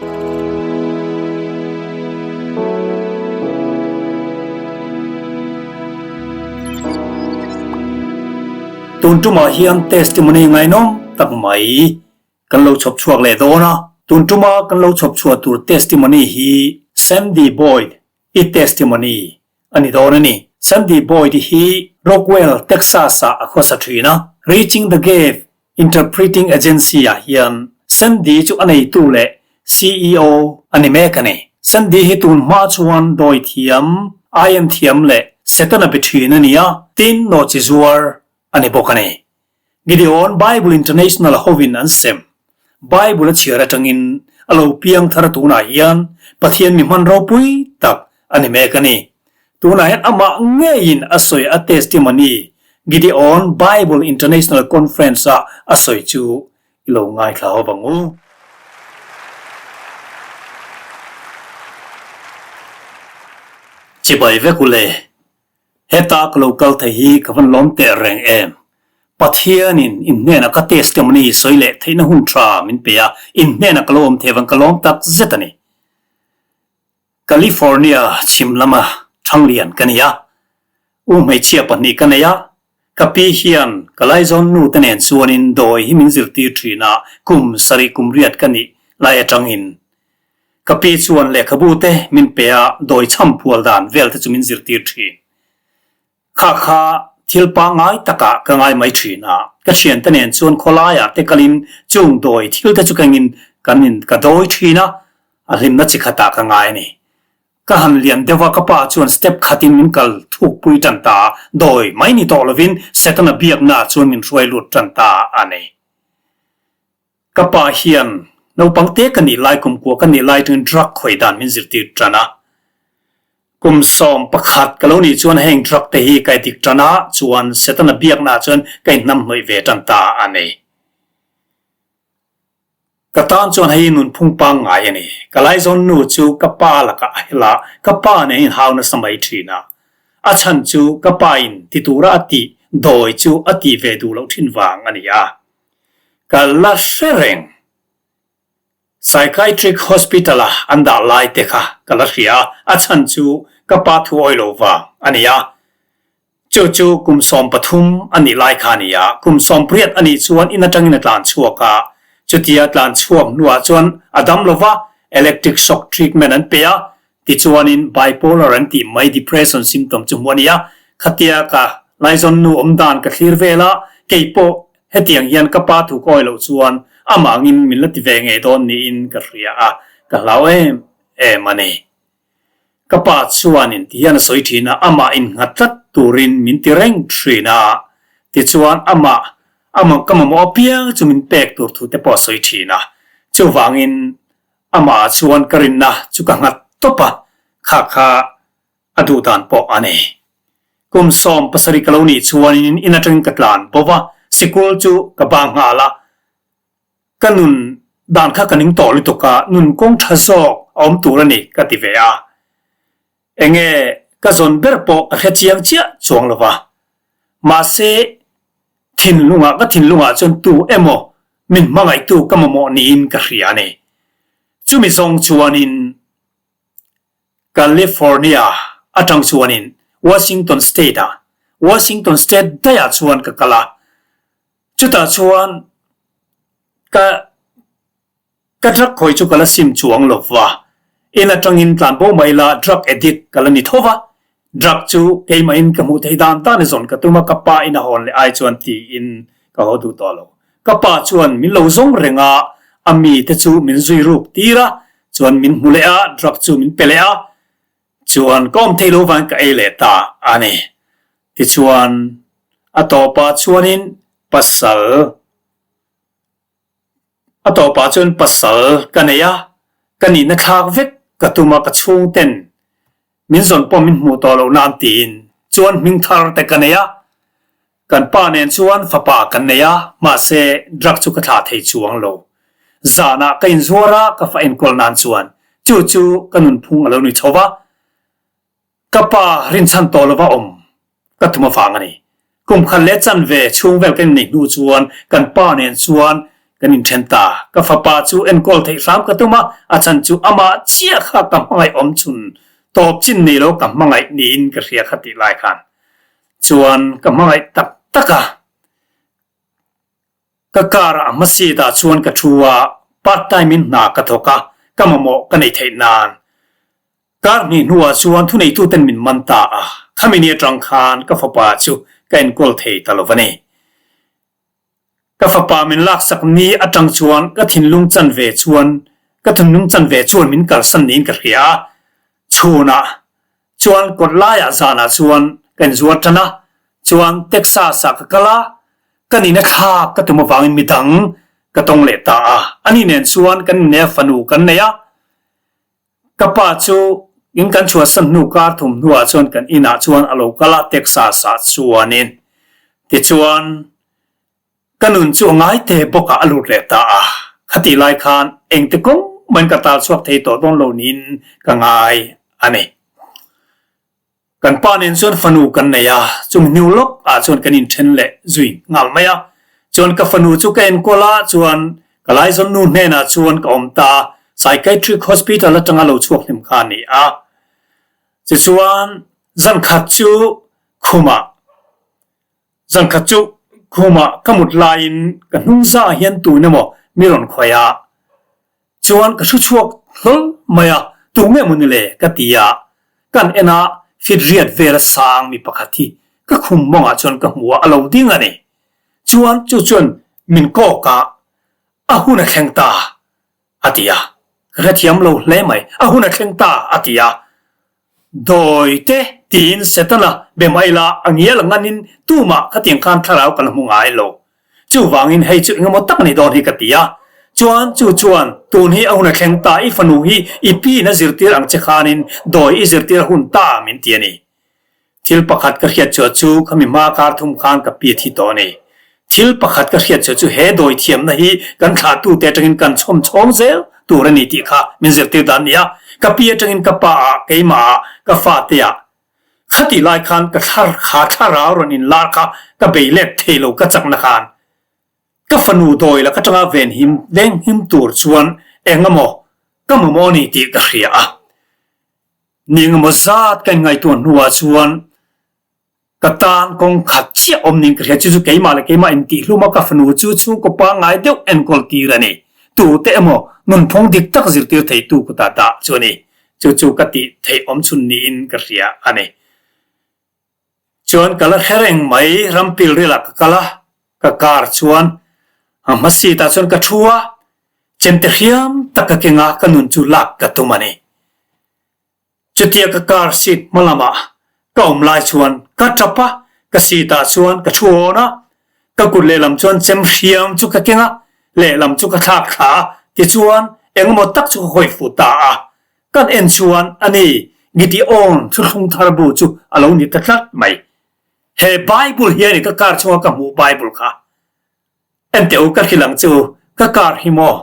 Tun tumah hian testimony ngaihnawm tak mai kan lo chhawp chhuak leh dawn a. Tun tuma kan lo chhawp chhuah tur testimony hi Sandy Boyd i testimony a ni dawn a ni. Sandy Boyd hi Rockwell, Texas-ah a khawsa thin a. Reaching the Gap Interpreting Agency-ah hian Sandy chu a neitu leh CEO a ni mek a ni. Sandy hi tun hma chuan dawi thiam, IM thiam leh Setana be thin a ni a, tin nawhchi zuar a ni bawk a ni. Gideon Bible International hovin an sem. Bible a chhiar atangin a lo piang thar a tunah hian Pathian mi hman ropui tak a ni mek a ni. Tunah hian amah ngeiin a sawi a testimony Gideon Bible International Conference a a sawi chu i lo ngaithla ho vang u. Chibai vek u le. Heta ka lo kal thei hi ka van lawm teh reng em? Pathianin in hnenah ka testimony sawi leh theihna hun tha min pe a, in hnenah ka lo awm thei vang ka lawm tak zet a ni. California chhim lama Thanglian ka ni a, u hmeichhia pahnih ka nei a, ka pi hian ka laizawn nu te nen chuanin dawi hi min zirtir thin a, kum sarih kum riat ka nih lai atangin Ka pi chuan lehkhabu te min pe a, dawi chham phual dan vel te chu min zirtir thin. Kha kha thil pangngai takah ka ngai mai thin a, ka thiante nen chuan khawlaiah te kalin chung dawi thil te chu kengin kan in ka dawi thin a, a hlimna chi khatah ka ngai a ni. Ka han lian deuh a, ka pa chuan step khatin min kal thukpui tan ta a, dawi mai ni tawh lovin Setana biaknaah chuan min hruai lut tan ta a ni. Ka pa hian naupang te ka nih lai kumkua ka nih lai atangin drug khawih dan min zirtir tan a. Kum 11 ka lo nih chuan heng drug te hi ka dik tan a, chuan Setana biakna ah chuan ka inhnamhnawih ve tan ta a ni. Ka tan chuan hei nunphung pangngai a ni. Ka laizawn nu chu ka pa lakah a hel a, ka pa nen inhau nasa mai thin a. A chhan chu ka pa in ti tura a tih dawi chu a tih ve duh loh thin vang a ni a. Ka la hre reng. Psychiatric Hospital-a an dah lai te kha ka la hria a, a chhan chu ka pa thu awi lo vang a ni a. Chu chu kum 13 a nih lai kha a ni a, kum 18 a nih chuan in atangin a tlan chhuak a, chutia tlan chhuak hnuah chuan a dam lo va, electric shock treatment an pe a, tichuanin bipolar an tih mai depression symptom chu hmuh a ni a, khatia ka laizawn nu awm dan ka thlir vel a, keipawh Hetiang hian ka pa thu kawi loh chuan amah angin min la ti ve ngei dawn niin ka hria a, ka hlau em em a ni. Ka pa chuanin ti hian a sawi thin a, amah innghat tlat turin min ti reng thin a, tichuan amah amah ka mamawh apiang chu min pek tur thu te pawh a sawi thin a, chuvangin amah ah chuan ka rinna chu ka nghat tawp a, kha kha A duh dan pawh a nei. Kum 17 ka lo nih chuanin in atangin ka tlan bo va, sikul chu ka bang nghal a. Ka nun dan kha ka ning tawh lutuk a, nun kawng tha zawk a awm tur a ni ka ti ve a. Enge ka zawn ber pawh ka hre chiang chiah chuang lo va. Mahse, thinlungah ka thinlungah chuan tu emaw min hmangaihtu ka mamawh niin ka hria a ni. Chumi zawng chuanin California atang chuanin Washington State ah, Washington State daih ah chuan ka kal a, chutah chuan ka ka drug khawi chu ka la sim chuang lo va, in atangin tlan bo mai la drug addict ka la ni tho va, drug chu keimahin ka hmuh theih dan dan a zawn ka tum a, ka pa in a hawn leh ai chuan tiin ka haw duh tawh lo. Ka pa chuan min lo zawng reng a, a mi te chu min zui ruk tir a, chuan min hmu leh a, drug chu min pe leh a, chuan ka awm theih lo vangin ka ei leh ta a ni. Tichuan a tawpah chuanin pasal a tawpah chuan pasal ka nei a, ka nihna thlak vek ka tum a, ka chhungten min zawn pawh min hmuh tawh loh nan tiin chuan hming thar te ka nei a, Kan pa nen chuan fapa kan nei a, mahse drug chu ka thlah thei chuang lo. Zanah ka inzuar a, ka fa enkawl nan chuan chu chu ka nunphung a lo ni chho va, ka pa rinchhan tawh lova awm ka tum avang a ni. Kum khat leh chanve chhung vel kan inneih hnu chuan kan pa nen chuan kan inthen ta. Ka fapa chu enkawl theih hram ka tum a, a chhan chu amah chiah kha ka hmangaih awm chhun tawp chin ni lo ka hmangaih niin ka hria kha tih lai khan chuan ka hmangaih tak tak a. Ka car ah hma seat ah chuan ka thu a, part time in hna ka thawk a, ka mamawh ka nei theih nan. Kar hnih hnuah chuan thuneituten min man ta a, khami ni atang khan ka fapa chu ka enkawl thei ta lo va ni. Ka fapa min laksak ni atang chuan ka thinlung chanve chuan ka thinlung chanve chuan min kalsan niin ka hria a, chhunah chuan kawt laiah zanah chuan ka inzuar tan a, chuan Texas ah ka kal a, ka nihna thlak ka tum avangin midang ka tawng leh ta a, ani nen chuan kan innei a fanu kan nei a. Ka pa chu in kan chhuahsan hnu kar thum hnuah chuan kan inah chuan a lo kal a, Texas ah chuanin. Tichuan, ka nun chu a ngai te bawkah a lut leh ta a. Khatih lai khan engti kawng mahin ka tal chhuak thei tawh dawn lo niin ka ngai a ni. Kan pa nen chuan fanu kan nei a, chung hnu lawk ah chuan kan inthen leh zui nghal mai a. Chuan ka fanu chu ka enkawl a, chuan ka laizawn nu hnenah chuan ka awm ta a, Psychiatric Hospital atanga lo chhuak hlim kha a ni a. Tichuan zankhat chu khumah zankhat chu khumah ka mut laiin ka hnungzah hian tun emaw mi rawn khawih a, Chuan ka hru chhuak hlawl mai a, tu nge maw ni le ka ti a, kan en a fit riat vel a sang mi pakhat hi ka khum mawngah chuan ka hmu a, a lo ding a ni. Chuan chu chuan min kawk a, a hun a thleng ta a ti a, ka hrethiam lo hle mai, a hun a thleng ta a ti a, Dawi te tiin Setana be mai la a ngial a nganin tumah khatiang khan thlarau ka la hmu ngai lo. Chuvangin hei chu engemaw tak ni dawn hi ka ti a. Chuan chu chuan tun hi a hun a thleng ta i fanu hi i piin a zirtir ang che khanin dawi i zirtir a hun ta min ti a ni. Thil pakhat ka hriat chuah chu khami hma kar thum khan ka pi a thi tawh a ni. Thil pakhat ka hriat chuah chu he dawi thiamna hi kan thlahtute atangin kan chhawm chhawng zel tur a ni tih kha min zirtir dan a ni a. Ka pi atangin ka pa ah, keimah ah, ka fate ah khatih lai khan ka thlar kha thlarau rawn inlar kha ka bei let thei lo ka chakna khan ka fanu dawi lak atanga venhim venghim tur chuan engemaw ka mamawh a ni tih ka hria a. Ni engemaw zat ka inngaihtuah hnuah chuan ka tan kawng khat chiah awm niin ka hria. Chu chu keimah leh keimah intihhlum a, ka fanu chu chhungkaw pangngai deuh enkawl tir a ni. Tute emaw nunphung dik tak zirtir theitu kutah dah chu a ni. Chu chu ka tih theih awm chhun niin ka hria a ni. Chuan ka la hre reng mai, ram pilrilah ka kal a, ka car chuan a hma seat ah chuan ka thu a, chemte hriam tak ka keng a, ka nun chu lak ka tum a ni. Chutia ka car seat hma lamah ka awm lai chuan ka tap a, ka seat ah chuan ka thu awn a, ka kut lehlam chuan chem hriam chu ka keng a, lehlam chu ka thlak thla a, tichuan engemaw tak chu ka khawih fuh ta a. Kan en chuan a ni, Gideon thuthlung thar bu chu a lo ni ta tlat mai. He Bible hi a ni ka car chunga ka hmuh Bible kha. En teh u ka hrilh ang che u, ka car hi maw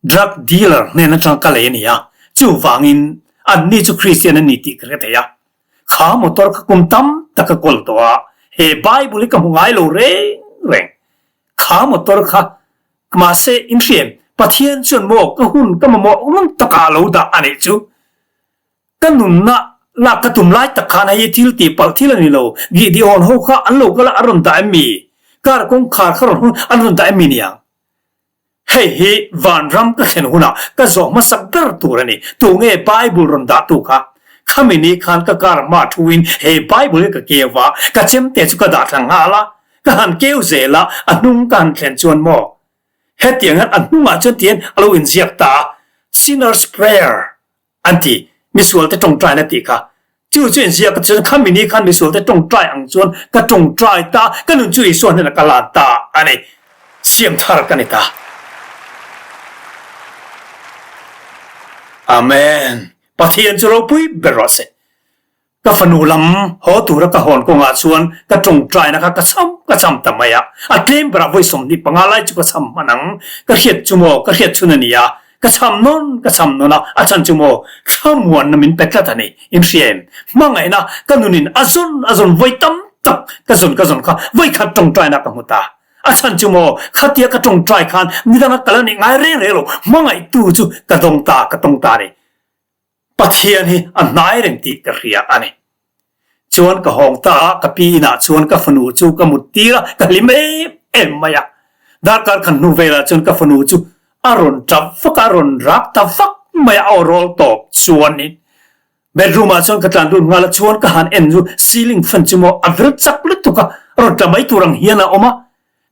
drug dealer hnen atang ka lei a ni a, chuvangin anni chu Christian an ni tih ka hre thei a. Kha motor kha kum tam tak ka kawl tawh a, he Bible hi ka hmu ngai lo reng reng. Kha motor kha Mahse, in hriam, Pathian chuan maw ka hun ka mamawh ngun takah a lo dah a nih chu. Ka nunna lak ka tum lai tak khan hei thil tih palh thil a ni lo, Gideon ho kha an lo kal a, an rawn dah em mi? Kar kawngkhar kha rawn hun an rawn dah em mi niang? Hei hi vanram ka thlen hunah ka zawh hmasak ber tur a ni. Tunge Bible rawn dahtu kha? Khami ni khan ka kar hma thuin he Bible hi ka keu a, ka chemte chu ka dah thla nghal a. Ka han keu zel a, a hnung ka han thlen chuan maw? Hetiang hian a hnungah chuan tihian a lo inziak ta a, Sinner's Prayer an ti, misualte tawngtaina tih kha. Chu chu inziak a chuan khami ni khan misualte tawngtai ang chuan ka tawngtai ta a, ka nun chu Isua hnenah ka lan ta a ni. Siam thar ka ni ta. Amen. Pathian chu ropui ber rawh se. Ka fanu lam haw tura ka hawn kawngah chuan ka tawngtaina kha ka cham ka cham ta mai a, a tlem berah vawi 25 lai chu ka cham hman ang. Ka hriat chu maw, ka hriat chhun a ni a, ka cham nawn ka cham nawn a, a chhan chu maw thlamuanna min pe tlat a ni. In hria em? Hmangaihna ka nunin a zawn a zawn vawi tam tak ka zawn ka zawn kha vawi khat tawngtaina ka hmu ta. A chhan chu maw, khatia ka tawngtai khan nidanga kal a nih ngai reng reng lo, hmangaihtu chu ka dawng ta, ka tawng ta a ni. Pathian hi a hnai reng tih ka hria a ni. Chuan ka hawng ta a, ka pi inah chuan ka fanu chu ka mut tir a, ka hlim em em mai a. Darkar khan hnu velah chuan ka fanu chu a rawn tap vak a, a rawn rak ta vak mai a, a aw rawl tawp chuanin bedroom ah chuan ka tlan lut nghal a, chuan ka han en chu ceiling fan chu maw a vir chak lutuk a, a rawn tla mai tur ang hian a awm a.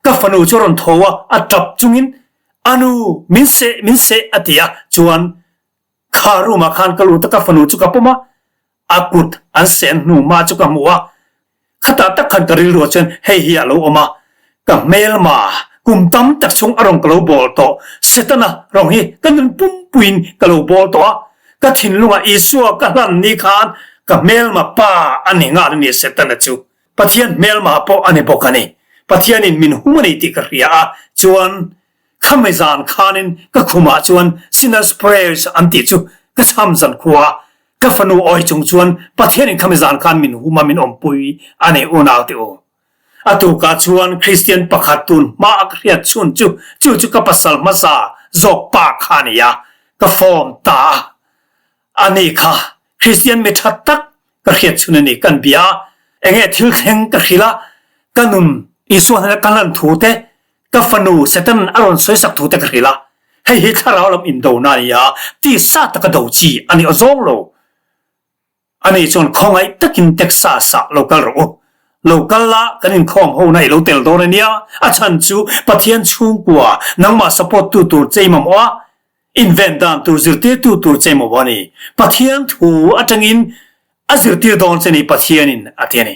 Ka fanu chu a rawn tho a, a tap chungin, Anu, min seh, min seh a ti a, chuan Kha room ah khan ka lut a, ka fanu chu ka pawm a, a kut an sen hnu hma chu ka hmu a, khatah tak khan ka rilru ah chuan hei hi a lo awm a, ka hmelma kum tam tak chhung a rawng ka lo bawl tawh, Setana rawng hi ka nun pumpuiin ka lo bawl tawh a, ka thinlungah Isua ka hlan ni khan ka hmelma pa a ni nghal a ni Setana chu Pathian hmelma pawh a ni bawk a ni, Pathianin min hum a ni tih ka hria a, chuan Khami zan khanin ka khumah chuan Sinner's Prayers an tih chu ka chham zan khua a, ka fanu awi chung chuan Pathianin khami zan khan min hum a min awmpui a ni unau te u. A tukah chuan Kristian pakhat tun hma a ka hriat chhun chu chu chu ka pasal hmasa zawk pa kha a ni a, ka form ta a. A ni kha Kristian mi tha tak ka hriat chhun a ni kan bia a, enge thil thleng ka hrilh a, ka nun Isua hnena ka hlan thu te Ka fanu Satan a rawn sawisak thu te ka hrilh a, hei hi thlarau lam indona a ni a, tisa taka do chi a ni awzawng lo. Ani chuan khawngaih takin Texas ah lo kal rawh u. Lo kal la, kan inkhawm ho na i lo tel dawn a nia, a chhan chu Pathian chhungkua nangmah support tu tur che i mamawh a, inven dan tur zirtirtu tur che i mamawh a ni. Pathian thu atangin a zirtir dawn che ni Pathianin a ti a ni.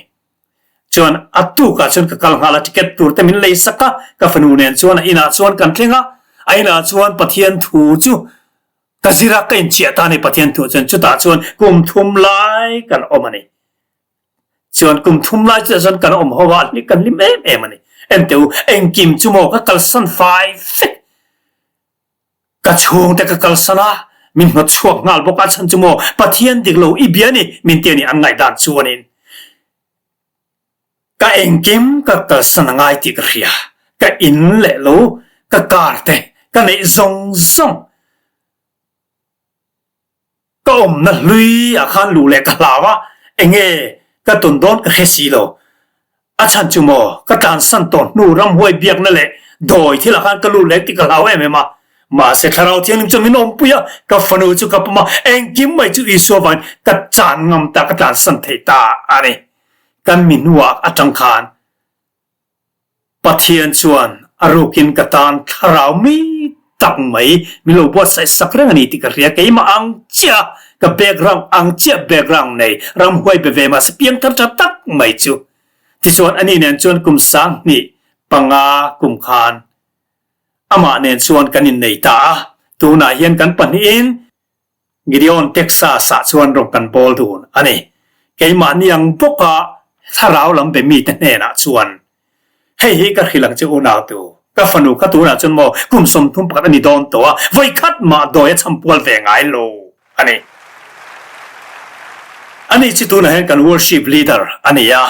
Chuan a tukah chuan ka kal nghal a, ticket tur te min lei sak a, ka fanu nen chuan a inah chuan kan thleng a, a inah chuan Pathian thu chu ka zir a, ka inchiah ta a ni Pathian thu chuan, chutah chuan kum thum lai kan awm a ni. Chuan kum thum lai chutah chuan kan awm ho a, kan hlim em em a ni. Enteh u, engkim chu maw ka kalsan fai vek. Ka chhungte ka kalsan a, min hnawt chhuak nghal bawk a chhan chu maw Pathian dik lo i bia ni min ti a ni an ngaihdan chuanin ka engkim ka kalsan a ngai tih ka hria, ka in leh lo, ka car te ka neih zawng zawng. Ka awmna hlui ah khan luh leh ka hlau a, enge ka tawn dawn ka hre si lo. A chhan chu maw, ka tlansan tawh hnu ramhuai biakna leh dawi thil ah khan ka lut leh tih ka hlau em em a. Mahse Thlarau Thianghlim chuan min awmpui a, ka fanu chu ka pawm a, engkim mai chu Isua vangin ka chan ngam ta, ka tlansan thei ta a ni. Kan mi hnuah atang khan Pathian chuan a rukin ka tan thlarau mi tak mai min lo buatsaih sak reng a ni tih ka hria. Keimah ang chiah ka background ang chiah background nei ramhuai be ve mahse piangthar tha tak mai chu. Tichuan ani nen chuan kum 2005 kum khan amah nen chuan kan innei ta a, tunah hian kan pahnihin Gideon Texas ah chuan rawng kan bawl dun a ni. Keimahni ang bawka thlarau lam be mite hnenah chuan, Hei hi ka hrilh ang che unautu, ka fanu kha tunah chuan maw kum 31 a ni dawn tawh a, vawikhat mah dawi a chhampual ve ngai lo a ni. Ani chu tunah hian kan worship leader a ni a,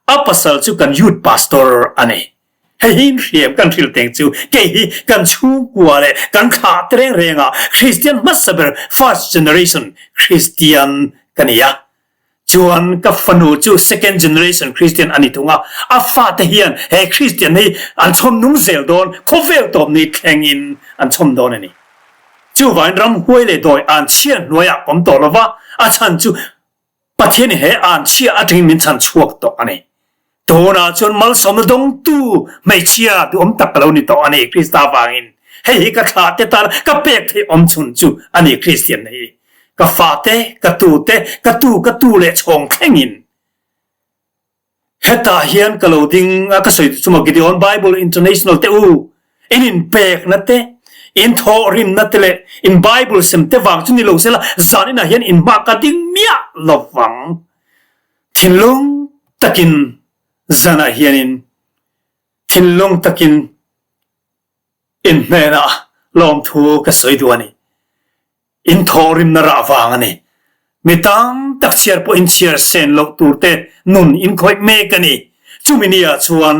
a pasal chu kan youth pastor a ni. Hei hi inhriam kan hrilh teng chu kei hi kan chhungkua leh kan thlah te reng reng ah Kristian hmasa ber first generation Kristian ka ni a. Chuan ka fanu chu second generation Kristian a ni thung a, a fate hian he Kristian hi an chhawm nung zel dawn, khawvel tawp ni thleng in an chhawm dawn a ni. Chuvangin ramhuai leh dawi an chhiar hnuaiah awm tawh lova, a chhan chu Pathian he an chhia atangin min chhan chhuak tawh a ni. Tunah chuan malsawmna dawngtu hmeichhia duhawm tak ka lo ni tawh a ni Krista vangin. Hei hi ka thlah te tan ka pek theih awm chhun chu a ni Kristian hi. Ka fate, ka tute, ka tu ka tu leh chhawng thlengin. Hetah hian ka lo ding a, ka sawi chu maw Gideon Bible International te u, in inpekna te, in thawhrimna te leh in Bible sem te vang chu ni lo sela zan inah hian in hma ka ding miah lo vang. Thinlung takin zanah hianin thinlung takin in hnenah lawmthu ka sawi duh a ni. In thawhrimna rah vang a ni. Mi tam tak chhiar pawh in chhiar sen loh tur te nun in khawih mek a ni. Chumi ni ah chuan.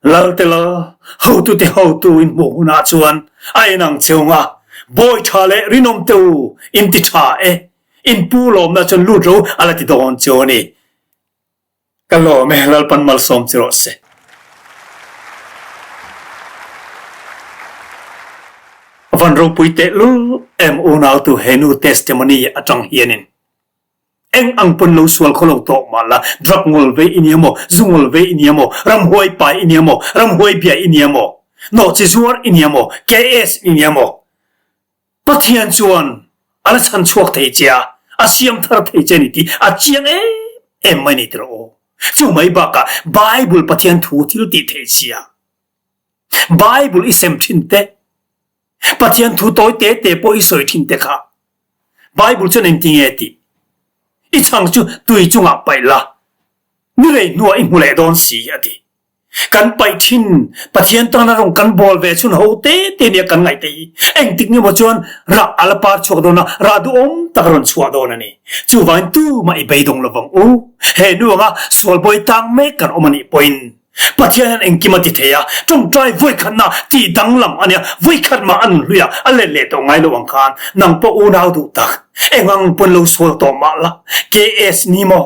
Lal te lal, hotu te hotu in hmuh hunah chuan a en ang cheu nga, Bawi tha leh rinawm te u, in ti tha e, in pu lawmna chuan lut ro a la ti dawn cheu a ni. Ka lawm e, Lalpan malsawm chi rawh se. A van ropui tehlul em unautu he nu testimony atang hianin. Eng ang pawn lo sual khaw lo tawh mah la, drug ngawl ve i nia maw, zu ngawl ve i nia maw, ramhuai pai i nia maw, ramhuai bia i nia maw, nawhchi zuar i nia maw, KS i nia maw, Pathian chuan a la chhan chhuak thei che a, a siam thar thei che a ni tih a chiang em em mai a ni tiraw aw. Chu mai bakah Bible Pathian thu thil tih theih sia, Bible i sem thin te, Pathian thu tawi te te pawh i sawi thin te kha Bible chuan engti nge tih i chhang chu tui chungah paih la, ni rei hnuah i hmu leh dawn si a ti. Kan paih thin Pathian tana rawng kan bawl ve chhun ho te te nia kan ngaih te hi engtik nge maw chuan rah a la par chhuak dawn a, rah duhawm tak a rawn chhuah dawn a ni. Chuvangin tumah i beidawng lovang u. He nu anga sualbawi tang mek kan awm a nih pawhin Pathian hian engkim a ti thei a, tawngtai vawikhatna tih danglam a nia, vawikhat mah a nun hluiah a let leh tawh ngai lo ang khan nang pawh unau duh tak, engang pawn lo sual tawh mah la, KS ni maw?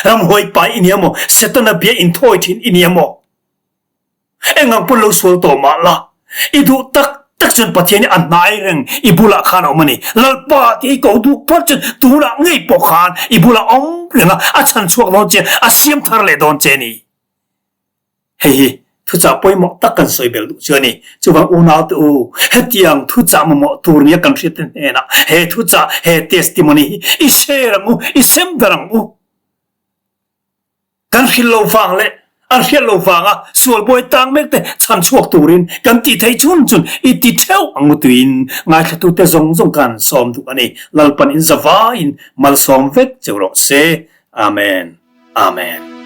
Ramhuai pai i nia maw? Setana bia inthawi thin i nia maw? Engang pawn lo sual tawh mah la, i duh tak tak chuan Pathian hi a hnai reng i bulah khan a awm a ni. Lalpa tih i ko duh phawt chuan tunah ngei pawh khan i bulah a awm reng a, a chhan chhuak dawn che, a siam thar leh dawn che a ni. Hei hi thuchah pawimawh tak kan sawi belh duh chu a ni. Chuvang unaute u, hetiang thuchah mamawh tur nia kan hriatte hnenah he thuchah, he testimony hi i share ang u, i sem dar ang u. Kan hrilh lo vang leh an hriat lo vanga sual buai tang mek te chhan chhuak turin kan tih theih chhun chun i ti theuh ang u tuin ngaithlatute zawng zawng khan sawm duh a ni. Lalpan in zavaiin malsawm vek cheu rawh se. Amen. Amen.